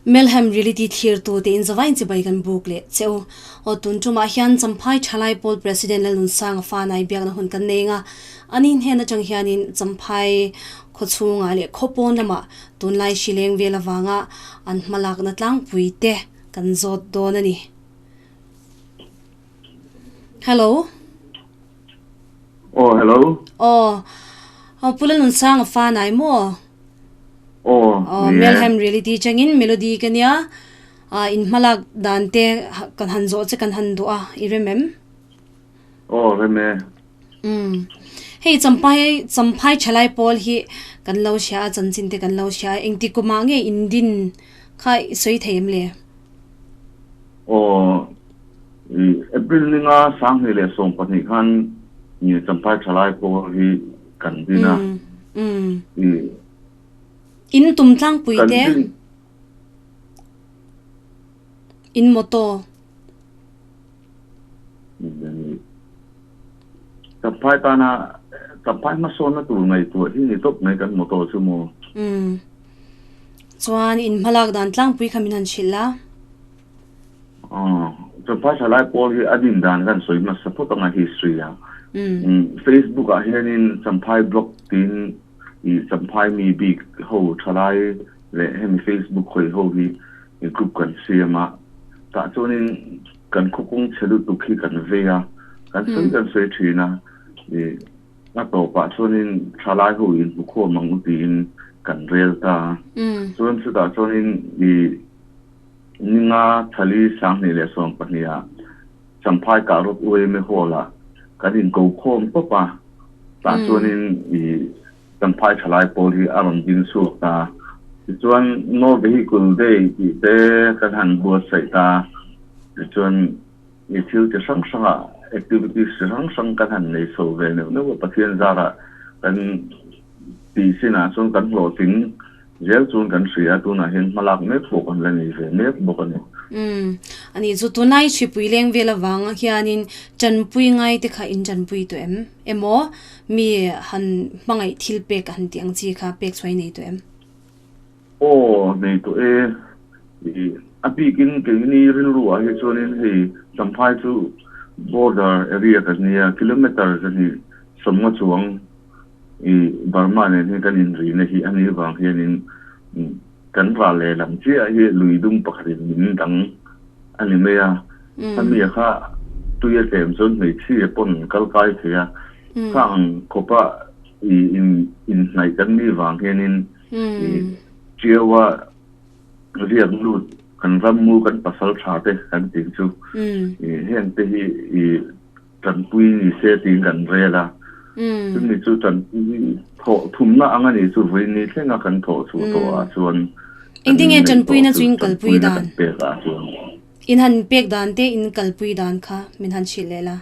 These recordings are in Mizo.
Melhem Reality thirtu te in zavain chibai kan buk leh che u. Aw tun tumah hian Champhai Thalai Pawl President Lalnunsanga fa nai biakna hun kan nei anga, ani hnen atang hianin Champhai khawchhungah leh khawpawn lamah tunlai hrileng vel avanga an hmalakna tlangpui te kan zawt dawn a ni. Hello. Aw hello. Aw aw Pu Lalnunsanga fa nai maw? Aw Aw ni e. Melhem Reality changin Melody ka nia ah in hmalak dan te kan han zawh che kan han duh a i rem em? Aw rem e. Umm hei Champhai Champhai thalai pawl hi kan lo hria a chanchin te kan lo hria a engti kumah nge in din kha i sawi thei em le? Aw i April ninga 2012 khan i Champhai thalai pawl hi kan din a. I In tum tlangpui kan te din. In motto. Champhai tana Champhai hmasawnna tur ngaihtuah hi ni tawp mai kan motto chu maw? Umm. Chuan in hmalak dan tlangpui kha min han hrilh a. Aw, Champhai thalai pawl hi a din dan kan sawi hmasa phawt anga history a. Facebook ah hianin Champhai blog tiin i Champhai mi bik ho thalai leh hemi Facebook khawi ho hi group kan siam a. Tah chuanin kan khawkung chhe lutuk hi kan vei a, kan sawi kan sawi thin a, ih a tawpah chuanin thalai ho inhmu khawm ang u tiin kan rel ta a. Chuan chutah chuanin ih ninga thali 2012 ah Champhai Kahrawt UAMA Hall ah kan inko khawm tawp a, tah chuanin ih Champhai thalai pawl hi a rawn ding chhuak ta. Tichuan No Vehicle Day tih te kan han buatsaih ta. Tichuan mi thil chi hrang hrangah activities chi hrang hrang kan han nei chho ve neuh neuh a, Pathian zarah kan tih chinah chuan kan hlawhtling zel chuan kan hria a, tunah hian hmalak mek pawh kan la nei ve mek bawk a ni. Umm, a nih chu tunlai hripui leng vel avang hianin tanpui ngai te kha in tanpui tawh em? Emaw mi han hmangaih thil pek han tih ang chi kha pek chhuai nei tawh em? Aw, nei tawh e. Ih, a bikin keini rilru ah hi chuanin hei Champhai chu border area kan nia, kilometer zahnih sawmnga chuang ih Burma nen hian kan inrihna hi a nih vang hianin kan ral lehlam chiah hi lui dum pakhatin min dang a ni mai a. Khami kha tui a tlem chuan hmeichhia pawn kal kai thei a, khang khawpa i in inhnaih kan nih vang hianin i Tiaua riak lut kan rammu kan pasal tha te kan tih chu i heng te hi i tanpui ni se tiin kan rel a, chumi chu tanpui thawh thumna ang a nih chu vawiin ni thlenga kan thawh chhuah tawh ah chuan kan Engtin nge neih tawh tanpuina chu chu in kalpui tanpuina dan? kan pek ah chuan. In han pek dan te in kalpui dan kha min han hrilh leh la.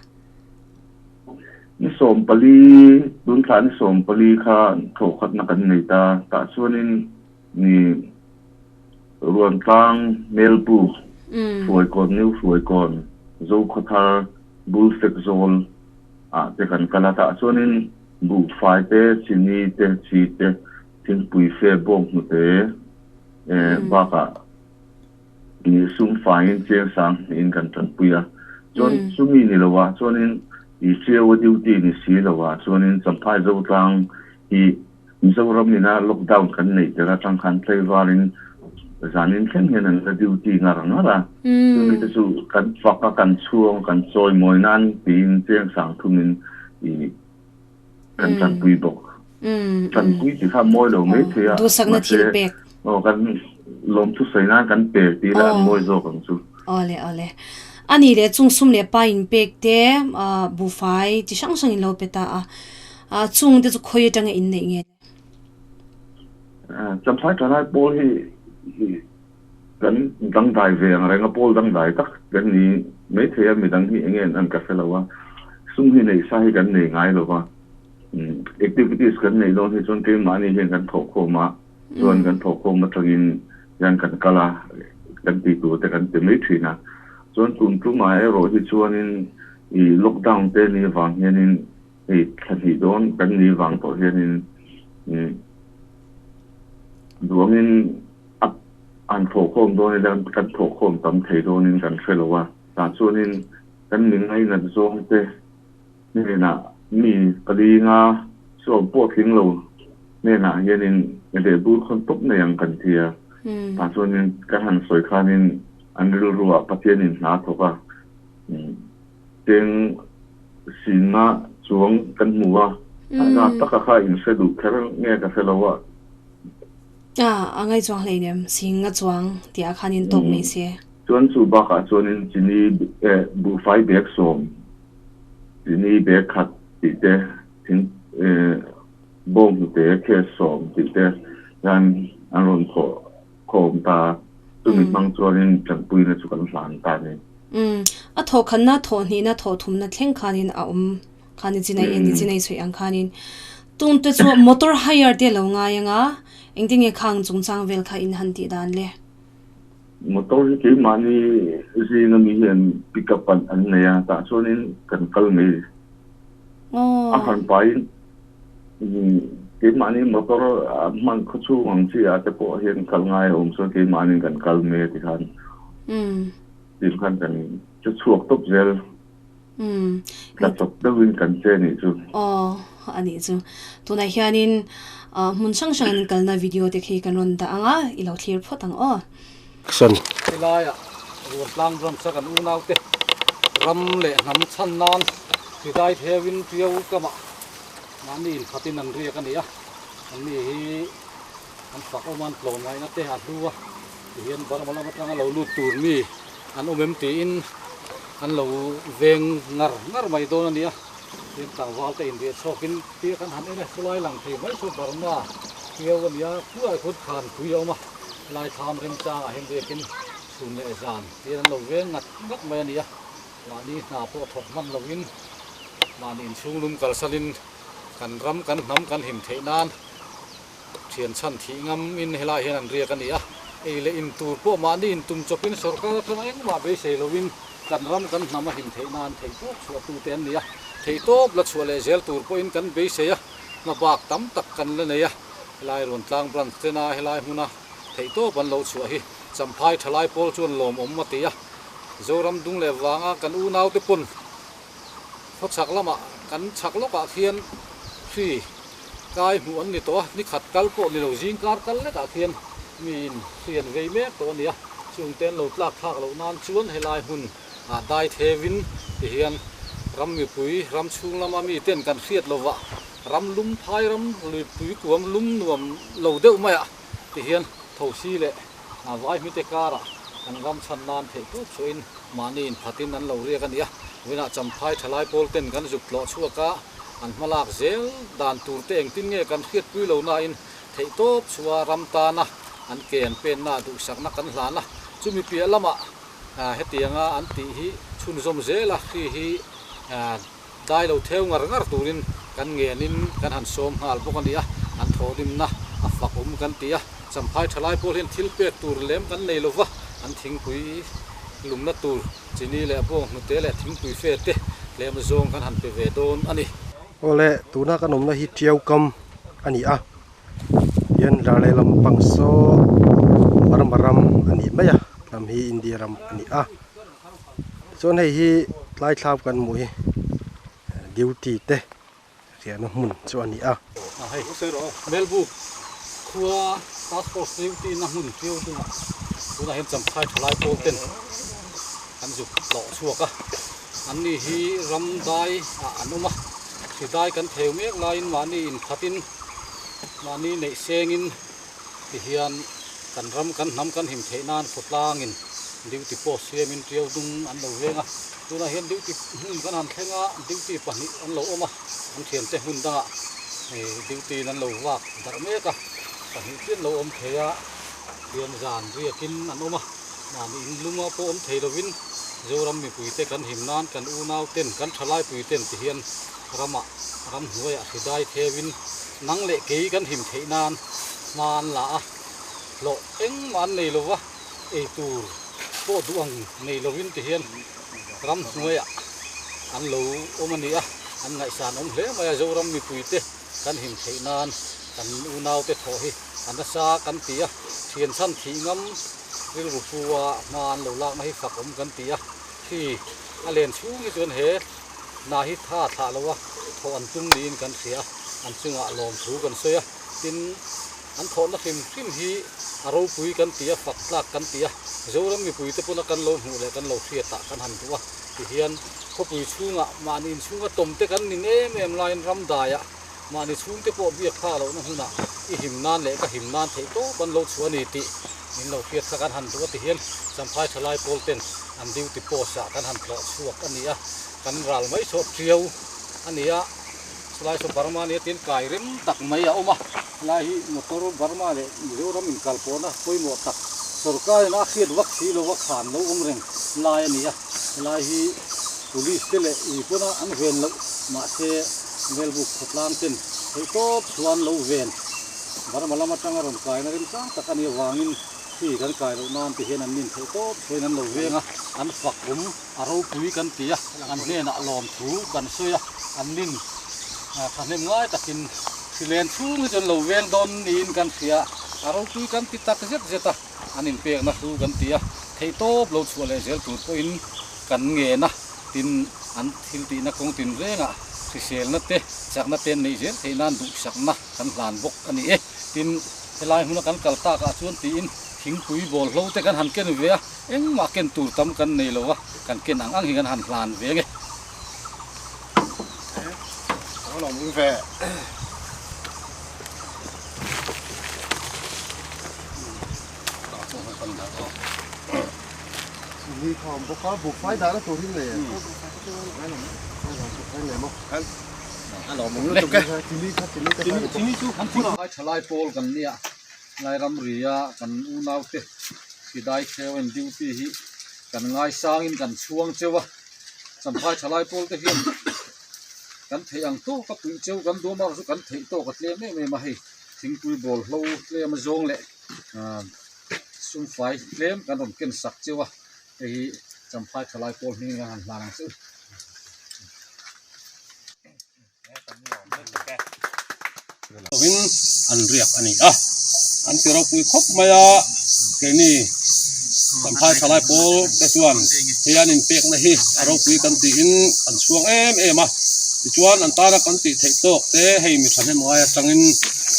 Ni 14, tun thla ni 14 kha thawhkhatna kan nei ta, tah chuanin ni Ruantlang, Melbuk, Hruaikawn, New Hruaikawn, Zokhawthar, Bulfek Zawl ah te kan kal a, tah chuanin buhfai te, chini te, chi te, thingpui fe, bawnghnute bakah ni sum faiin cheng sang hnihin kan tanpui a. Chuan chumi ni lo ah chuanin i Tiaua duty ni si lo ah chuanin Champhai Zotlang hi Mizoram ina lockdown kan neih tir atang khan tlaivarin zanin thleng hian an la duty ngar ngar a, chumi te chu kan fak a, kan chhuang, kan chawimawi nan tiin cheng sang thumin i kan tanpui bawk. Tanpui tih kha mawi lo mai thei a, mahse aw kan lawmthu sawi nan kan pe tih lah an mawi zawk ang chu. Awle awle. Ani leh chung sum leh pa in pek te buhfai chi hrang hrang in lo pe ta a. A chung te chu khawi atanga in neih nge? Champhai thalai pawl hi kan dangdai ve ang reng a, pawl dangdai tak kan ni maithei a, midang hi enge an ka hre lo a, sum hi neih sa hi kan nei ngai lo va, activities kan neih dawn hi chuan keimahni hian kan thawhkhawm a, chuan kan thawhkhawm atangin hian kan kal a, kan tih tur te kan ti mai thin a, chuan tun tumah erawh hi chuanin i lockdown te ni vang hianin Hei thla hnih dawn kan ni vang tawh hianin duangin a Han thawhkhawm dawn ila kan thawhkhawm tam thei dawnin kan hre lo a, tah chuanin kan mi ngainat zawng te hnenah mi pali nga sawm pawh tling lo hnenah hianin lehbur khawn tawp nei ang kan ti a, tah chuanin kan han sawi khanin an rilruah Pathianin hna a thawk a, cheng singa chuang kan hmu a, a zat taka kha inhre duh kher nge ka hre lo a. A, a ngai chuang hleinem, sing a chuang tih ah khan in tawk mai se. Chuan chu bakah chuanin chini eh buhfai bag sawm, chini bag khat tih te, thing eh bawng hnute case sawm tih te hian an rawn thawh khawm ta. Chumi hmang chuanin tanpuina chu kan hlan ta a ni. Umm, a thawh khatna, thawh hnihna, thawh thumna thleng khanin a awm khan i chinai en i chinai chhuih ang khanin tung te chu motor hire te lo ngai anga engtin nge khang chungchang vel kha in han tih dan le? Motor hi keimahni zinga mi hian pick up an an nei a tah chuanin kan kal mai a han pahin keimahni motor hman khaw chhung ang chi ah te pawh hian kal ngai a awm chuan keimahni kan kal mai a tikhan tikhan kan che chhuak tawp zel. Umm. Tla chawp deuhin kan che nih chu. Aw, a nih chu. Tunah hianin hmun hrang hrang an kalna video te khi kan rawn dah ang a, i lo thlir phawt ang aw. Action. Helaiah Ruantlang branch a kan unaute ram leh hnam chhan nan hridai theuhin Tiau kamah mahni inkhatin an riak a ni a, anni hi an fak awm a, an tlawm ngaihna te a hlu a, tihian Burma lam atanga lo lut tur mi an awm em tiin an lo veng ngar ngar mai dawn a ni a, tin tlangval te inriah chhawkin tia kan han en a, chulai lang thei mai chu Burma Tiau a ni a, khuai khuan khan pui a awm a, helai thlam remchangah hian biakin chhun leh zan tiin an lo veng ngat ngat mai a ni a, mahni hna pawh thawk hman lovin mahni inchhung lum kalsanin kan ram kan hnam kan him theih nan Thian chhan thih ngam in helai hian an riak a ni a, ei leh in tur pawh mahni in tum chawpin sorkar atanga engmah beisei lovin kan ram kan hnam a him theih nan theihtawp chhuah tute an ni a, theihtawp la chhuah leh zel tur pawhin kan beisei a, hma bak tam tak kan la nei a, helai Ruantlang branch tena helai hmuna theihtawp an lo chhuah hi Champhai thalai pawl chuan lawmawm a ti a, Zoram dung leh vanga kan unaute pawn Khawchhak lamah kan chhak lawkah khian hri kai hmuh an ni tawh a, ni khat kal pawh ni lo zing kar kal lekah khian miin hri an vei mek tawh a ni a, chungte an lo tlak thlak loh nan chuan helai hmun ah dai thevin ti hian ram mipui ram chhung lama miten kan hriat lovah ram lum phai ram luipui kuam lum nuam lo deuh maiah ti hian thosi leh vai hmite karah kan ram chhan nan theih tawp chhuahin Mahni inphatin an lo riak a ni a, vawiinah Champhai thalai pawl ten kan zuk tlawh chhuak a, an hmalak zel dan tur te engtin nge kan hriatpui lo nain theihtawp chhuah ram tana an ke an penna duhsakna kan hlan a, chumi piah lamah hetianga an tih hi chhunzawm zel a, hri hi dai lo theu ngar ngar turin kan ngenin kan han sawm nghal bawk a ni a, an thawhrimna a fak awm kan ti a, Champhai thalai pawl hian thil pek tur lem kan nei lova, an thingpui lumna tur chini leh bawng hnute leh thingpui fe te tlem zawng kan han pe ve dawn a ni. Awle, tuna kan awmna hi Tiau kam a ni a, hian lar lehlam pang saw Burma ram a ni mai a, lam hi India ram a ni a. Chuan hei hi tlai thlap kan hmuh hi duty te riahna hmun chu a ni a. Hei Melbuk khua task force duty na hmun ṭiau dungah tunah hian Champhai thalai pawl ten an zuk tlawh chhuak a, an ni hi ram dai ah an awm a, hri dai kan theu mek laiin mahni inphatin mahni neih sengin Tihian kan ram kan hnam kan him theih nan khawtlangin duty post siamin tiau dung an lo veng a, tunah hian duty hmun kan han thleng a, duty pahnih an lo awm a, an thiante hmun dangah duty in an lo vak darh mek a, pahnih chian lo awm thei a, thian zan riakin an awm a, mahni in luma pawh awm thei lovin Zoram mipuite kan him nan kan unau ten kan thalai pui ten tihian ramah ramhnuaiah hridai theuhin Nang leh kei kan him theih nan hma an la a, hlawh engmah an nei lova, ei tur pawh duh ang nei lovin ti hian ramhnuaiah an lo awm a ni a, an ngaihsan awm hle mai a, Zoram mipuite kan him theih nan kan unaute thawh hi a nasa kan ti a, thian chhan thih ngam. Rilru pu a hma an lo lakna hi fak awm kan ti a, khi a len chhung hi chuan he hna hi tha thlah lo a thawh an tum niin kan hria a, an chungah lawmthu kan sawi a, tin an thawhna hrim hrim hi a ropui kan ti a, fak tlak kan ti a, Zoram mipui te pawna kan lo hmuh leh kan lo hriat ah kan han duh a, tihian khawpui chhungah mahni inchhunga tawm te kan nin em em laiin ramdaiah Mahni chhungte pawh biak phak lohna hmunah i him nan leh ka him nan theih tawp an lo chhuah a ni tih min lo hriat kha kan han duh a ti hian Champhai thalai pawl ten an duty post ah kan han tlawh chhuak a ni a, kan ral mai saw tiau a ni a, chulai saw Burma nia tiin kai rem tak mai a awm a, helai hi motor Burma leh Mizoram inkal pawhna pawimawh tak sorkar in a hriat vak si lova khan lo awm reng lai a ni a, helai hi police te leh ui pawn a an ven loh mahse Melbuk khawtlang ten theihtawp chuan lo ven Burma lam atanga rawn kaina remchang tak a nih avangin hri kan kai loh nan ti hian an nin theihtawp chuan an lo veng a, an fak awm a ropui kan ti a, an hnenah lawmthu kan sawi a, an nin thahnem ngai takin hri len chhung hi chu an lo veng dawn niin kan hria, a ropui kan ti tak zet zet a, an inpekna hlu kan ti a, theihtawp lo chhuah leh zel tur pawhin kan ngen a. Tin, an thil tihna kawng tinrengah hriselna te, chakna te an neih zel theih nan duhsakna kan hlan bawk a ni e. Tin, helai hmuna kan kal takah chuan tiin thingpui bawlhlo te kan han ken ve a, engmah ken tur tam kan nei lo va, kan ken ang ang hi kan han hlan ve nge. Ni kha awm bawk a, buhfai dahna tur hi nei em? Buhfai nei maw? A lawm lutuk e. Chini kha chini te kha chini chu kan phur a. Thalai pawl kan nia lai ramria kan unau te Sidai Kheu and duty hi kan ngaisangin kan chhuang cheu a, Champhai thalai pawl te hian kan theih ang tawk a puih cheu kan duam a chu kan theih tawk a tlem em em a hei thingpui bawl hlo tlem a zawng leh Sumfai tlem kan rawn ken sak cheu a, hei hi Champhai thalai pawl hming in an han hlan ang che u. Lovin an riak a ni a, an ti ropui khawp mai a, keini Champhai thalai pawl te chuan hei an inpekna hi a ropui kan tiin kan chhuang em em a, tichuan an tana kan tih theih tawk te hei mi thahnem ngai atangin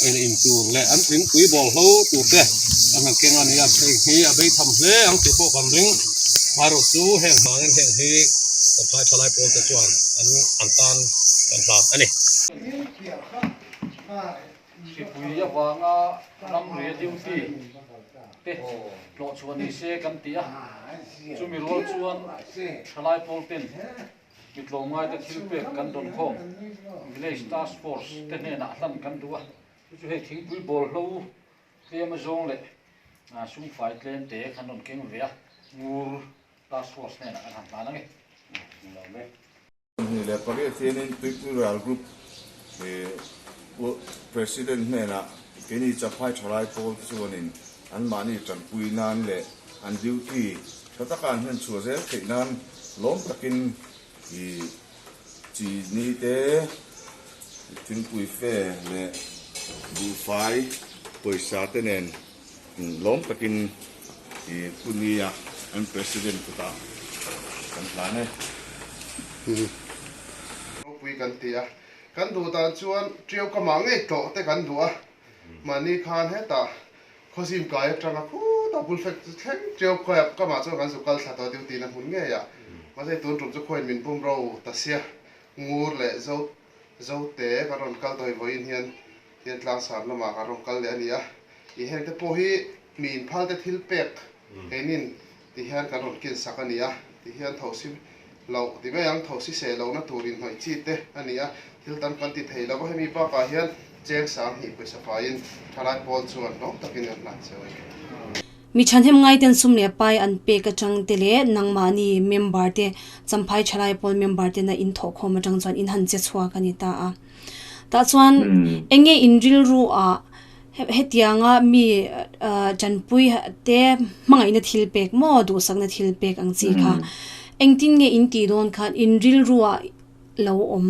Ei in tur leh an thingpui bawl hlo tur te a han keng a nia, heng hi a bei tham hle ang tih pawh kan ring. Hmarawh chu heng hmangin heng hi kan phai thalai pawl te chuan an an tan kan hlan a ni. Hripui avanga ramria duty te tlawh chhuah ni se kan ti a, chumi rual chuan thalai pawl ten Mi tlawmngaite thil pek kan dawn khawm Village Task Force te hnenah hlan kan duh a, chu chu hei thingpui bawlhlo tlem azawng leh sumfai tlem te kan rawn keng ve a, Ngur Task Force hnenah kan han hlan ang e. 28 hianin Tuipui Ral Group President hnenah keini Champhai Thalai pawl te chuanin anmahni tanpui nan leh an duty Tha taka an hman chhuah zel theih nan lawm takin i chini te, thingpui fe leh buhfai pawisa te nen lawm takin i Pune-a an President kutah kan hlan e. Ropui kan ti a, kan duh dan chuan Tiau ka mah ngei tlawh te kan duh a, mahni khan hetah Khawzim kai atanga khutah bul fek chu thleng teuh khawiah kamah chuan kan zu kal thla tawh deuh tiin a hmun ngei a. Mahse tun tum chu khawiin min bum ro ta sia. Ngur leh zo Zote kan rawn kal tawh hi vawiin hian hian tlangsam lamah kan rawn kal leh a ni a. Ih heng te pawh hi mi inphal te thil pek keinin ti hian kan rawn kin sak a ni a. Ti hian thosi loh ti mai ang, thosi seh lohna tur inhnawih chi te a ni a. Thil tam kan ti thei lo va, hemi bakah hian cheng 2000 pawisa faiin thalai pawl chuan hlawm takin an hlan cheu a ni. Mi thahnem ngaiten sum leh pai an pek atang te leh nangmahni member te Champhai thalai pawl member te na in thawhkhawm atang chuan in han che chhuak a ni ta a. Tah chuan enge in rilru ah hetianga mi tanpui te hmangaihna thil pek maw duhsakna thil pek ang chi kha engtin nge in tih dawn khan in rilru ah lo awm.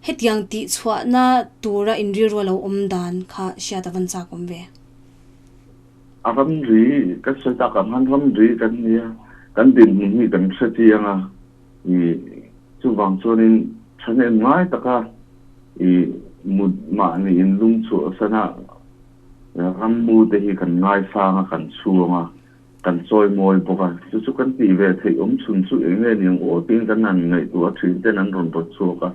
Hetiang tih chhuahna tura in rilru a lo awm dan kha hriat a van chak awm ve. A ramri kan sawi tak ang khan ramri kan nia, kan dinhmun hi kan hre chiang a, ih chuvang chuanin thahnem ngai taka ih mut mahni inlung chhuahsana rammu te hi kan ngaisang a, kan chhuang a, kan chawi mawi bawk a, chu chu kan tih ve theih awm chhun chu eng nge ni ang aw tiin kan han ngaihtuah a, thin ten an rawn rawt chhuak a,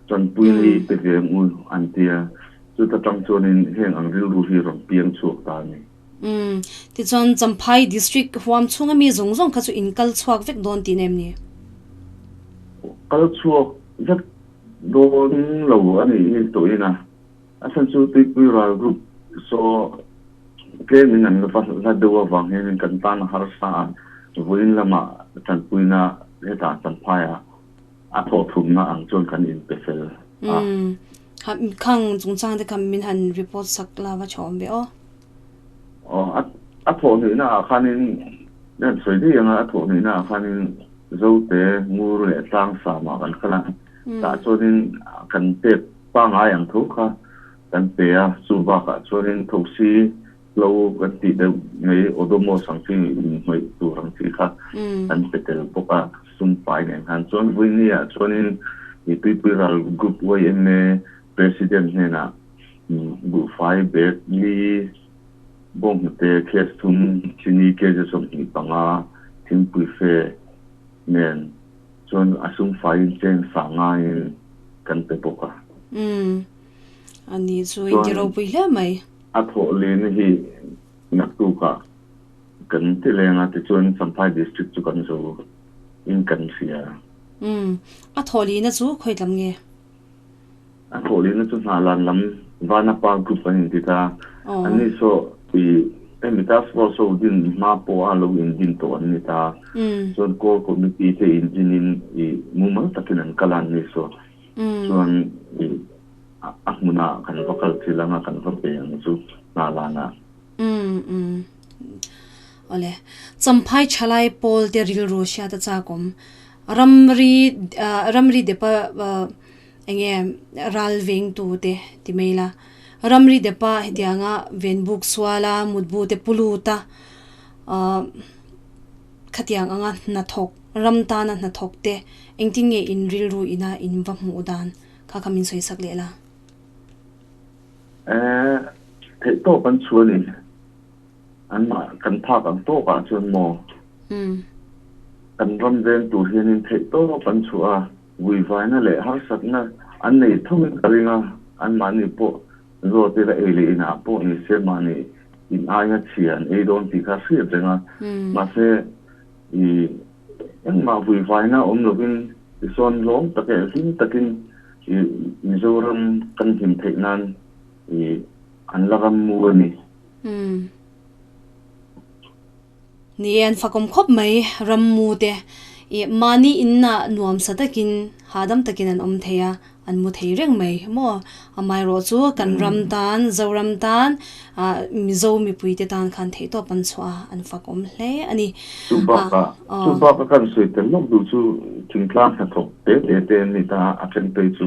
tanpui hi pe ve ang u an ti a. Chuta tang chuanin heng ang rilru hi rawn piang chhuak ta a ni. Umm, tichuan Champhai District huam chhunga mi zawng zawng kha chu in kal chhuak vek dawn tih nem ni? Kal chhuak vek dawn lo a nih hi tawhin a, a chhan chu Tuipui Ral Group saw tlemin an la va hla deuh avang hianin kan tan a harsa a, vawiin lamah tanpuina hetah Champhaiah a thawhthumna ang chuan kan inpe fel a. Umm, Khang chungchang te kha min han report sak la va chhawm ve aw. Aw, a a thawh hnihna ah khanin kan sawi daih ang a, a thawh hnihna ah khanin Zote, Ngur leh Tlangsam ah kan kal a, tah chuanin kan pek pangngai ang tho kha kan pe a, chu bakah chuanin thosi hlo kan tih deuh mai Odomos ang chi inhnawih tur ang chi kha kan pe tel bawk a. Sum fai nen khan chuan Vuini ah chuanin i Tuipui Ral Group yma President hnenah buhfai bag li bawnghnute case thum chini kg 25 thingpui fe nen chuan a sum faiin cheng sa ngaiin kan pe bawk a. Umm ani chu inti ropui hle mai. A thawh lehna hi naktukah Kan ti leng a, tichuan Champhai District chu kan zo in kan hria. Umm, a thawhlihna chu khawi tlam nge? A thawhlihna chu Hnahlan lam Vanapa Group an inti ta. An ni saw i hemi task force ho din hma pawha lo indin tawh an ni ta. Chuan core committee te indin in i mumal takin an kal a an ni saw. Chuan i a hmunah kan va kal thil anga kan va pe ang chu Hnahlanah. Umm umm awle Champhai thalai pawl te rilru hriat a chak awm ramri ramri depa enge ral veng tu te ti mai ila ramri depa hetianga venbuk suala mutbu te pu lut a ahh khatiang anga hnathawk ram tana hnathawk te engtin nge in rilru ina in va hmuh dan kha kha min sawi sak leh la. Eh, theih tawk an chhuah a ni. Anmah kan phak ang tawkah chuan maw? Kan ram veng tur hianin theih tawk an chhuah a, vuivaina leh harsatna an nei thawkin ka ring a, anmahni pawh zawt ila ei leh inah pawh ni se mahni in aia chhia an ei dawn tih kha a hriat reng a, mahse i engmah vuivaina awm lovin tisawn lawm tak leh hlim takin I Mizoram kan hlim theih nan i an la ram mu a ni. Umm. Ni e an fakawm khawp mai ram mu te. I mahni inna nuam sa takin hahdam takin an awm thei a, an mu thei reng mai maw? Amaherawh chu kan ram tan, Zoram tan, ah Mizo mipui te tan khan theihtawp an chhuah a, an fakawm hle a ni. Chu bakah, chu baka kan sawi tel lawk duh chu thingtlang hnathawk te te te an ni ta a, a then phei chu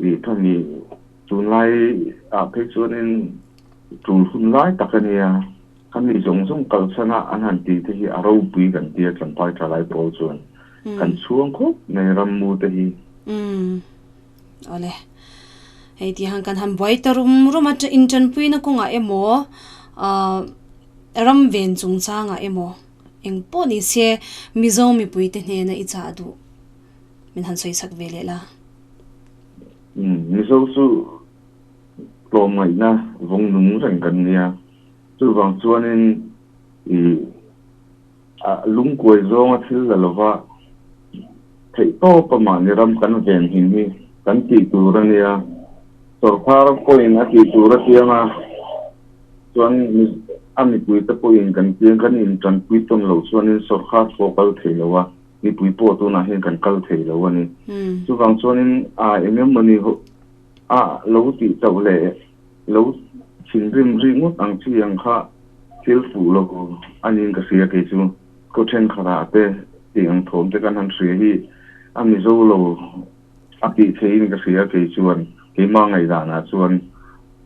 ih thawmi tunlai ah phei chuanin tul hun lai tak a nia, khami zawng zawng kalchhan a an han tih te hi a ropui kan tia Champhai thalai pawl chuan kan chhuang khawp mai rammu te hi. Umm awle hei tih han kan han buai ta rum rum a intanpuina kawngah emaw ah ram ven chungchangah emaw Eng pawh ni se Mizo mipuite hnena i chah duh min han sawi chak ve leh la. Mizo chu tlawmngaihna vawng nung reng kan nia. Chuvang chuanin i lungkuai zawnga thil la lova theihtawpa mahni ram kan ven him hi kan tih tur a nia. Sorkar pawhin a tih tur a chiang a. Chuan a mipuite pawhin kan piang kan intanpui tawn loh chuanin sorkar pawh kal thei lo a, mipui pawh tunah hian kan kal thei lo a ni. Chuvang chuanin a eng emawni a lo tih chauh leh lo thinrim ri ngawt ang chi ang kha thil fuh lo a niin ka hria kei chu. Khaw thenkhatah te tih ang thawm te kan han hria hi a Mizo lo a tih theihin ka hria kei chuan, keimah ngaihdanah chuan.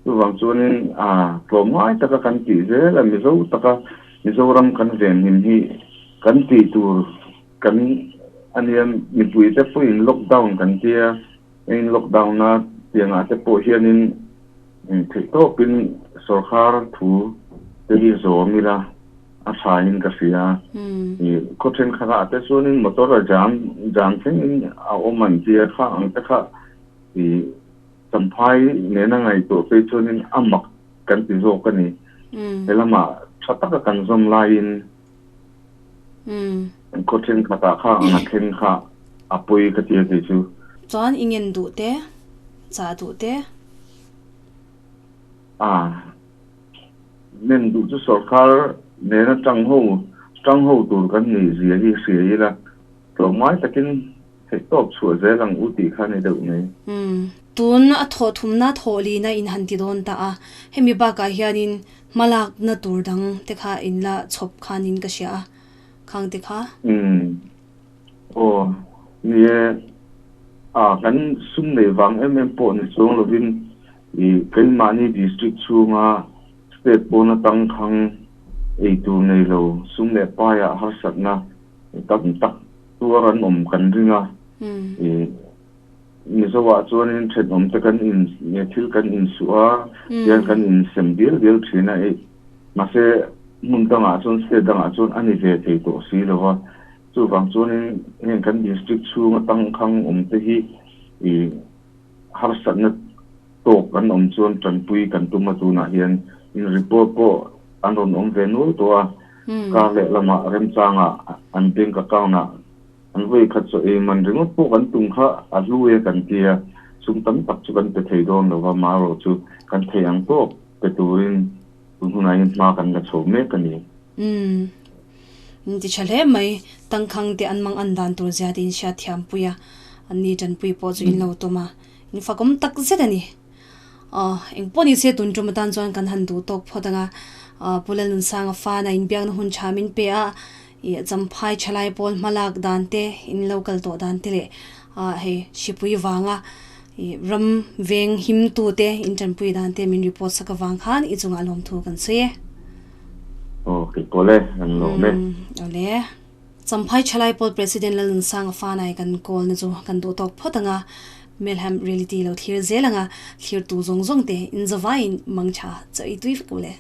Chuvang chuanin a tlawmngai taka kan tih zel a, Mizo taka Mizoram kan venhim hi kan tih tur kan a nia, mipuite pawhin lockdown kan tia, heng lockdown a tiangah te pawh hianin theihtawpin sorkar thu te hi zawm ila a thain ka hria. Khaw thenkhatah te chuanin motor a jam jam thlengin a awm an tia, kha ang te kha ih Champhai nena ngaihtuah phei chuanin a mak kan ti zawk a ni. He lamah tha taka kan zawm laiin khaw thenkhatah kha ang a thleng kha a pawi ka ti a kei chu. Chuan i ngen duh te, chah duh te. A ngen duh chu sawrkar nena tang ho, tang ho tur kan nih zia hi hria ila tlawmngai takin Theih tawp chhuah zel ang u tih kha ni deuh mai. Umm. Tun a thawh thumna thawh lina in han ti dawn ta a, hemi bakah hianin hmalakna tur dang te kha in la chhawp khanin ka hria a, khang te kha. Umm. Aw, ni e, a kan sum nei vang em em pawh ni chuang lovin i keimahni district chhunga state pawn atang khang ei tur nei lo sum leh paiah harsatna tam tak Tuar an awm kan ring a, i Mizoah chuanin thenawm te kan in thil kan insuh a, tihian kan insem dial dial thin a, i mahse hmun dangah chuan state dangah chuan a ni ve thei tawh si lo va, chuvang chuanin heng kan district chhunga tangkhang awm te hi i harsatna tawk an awm chuan tanpui kan tum a tunah hian in report pawh an rawn awm ve nual tawh a. Kar leh lamah remchangah an bank account ah an vawi khat chaw ei man ringawt pawh kan tum kha a hlu e kan tia, sum tam tak chu kan pe thei dawn lo va, marawh chu kan thei ang tawk pe turin tun hunah hian hma kan la chho mek a ni. Umm. In ti tha hle mai, tangkhang te an mang an dan tur zia te in hriat thiam pui a, an ni tanpui pawh chu in lo tum a, in fakawm tak zet a ni. Aw, eng pawh ni se tun tum atan chuan kan han duh tawk phawt ang a, Pu Lalnunsanga fana inbiakna hun tha min pe a, ih Champhai thalai pawl hmalak dan te, in lo kal tawh dan te leh hei hripui vanga ih ram veng him tu te in tanpui dan te min report sak avang khan i chungah lawmthu kan sawi e. Aw, kei pawh le, kan lawm e. Awle. Champhai Thalai Pawl President Lalnunsanga Fanai kan call na chu kan duh tawk phawt ang a, Melham Reality lo thlir zel ang a, thlirtu zawng zawng te in zavaiin mangtha chaw ei tui vek u le.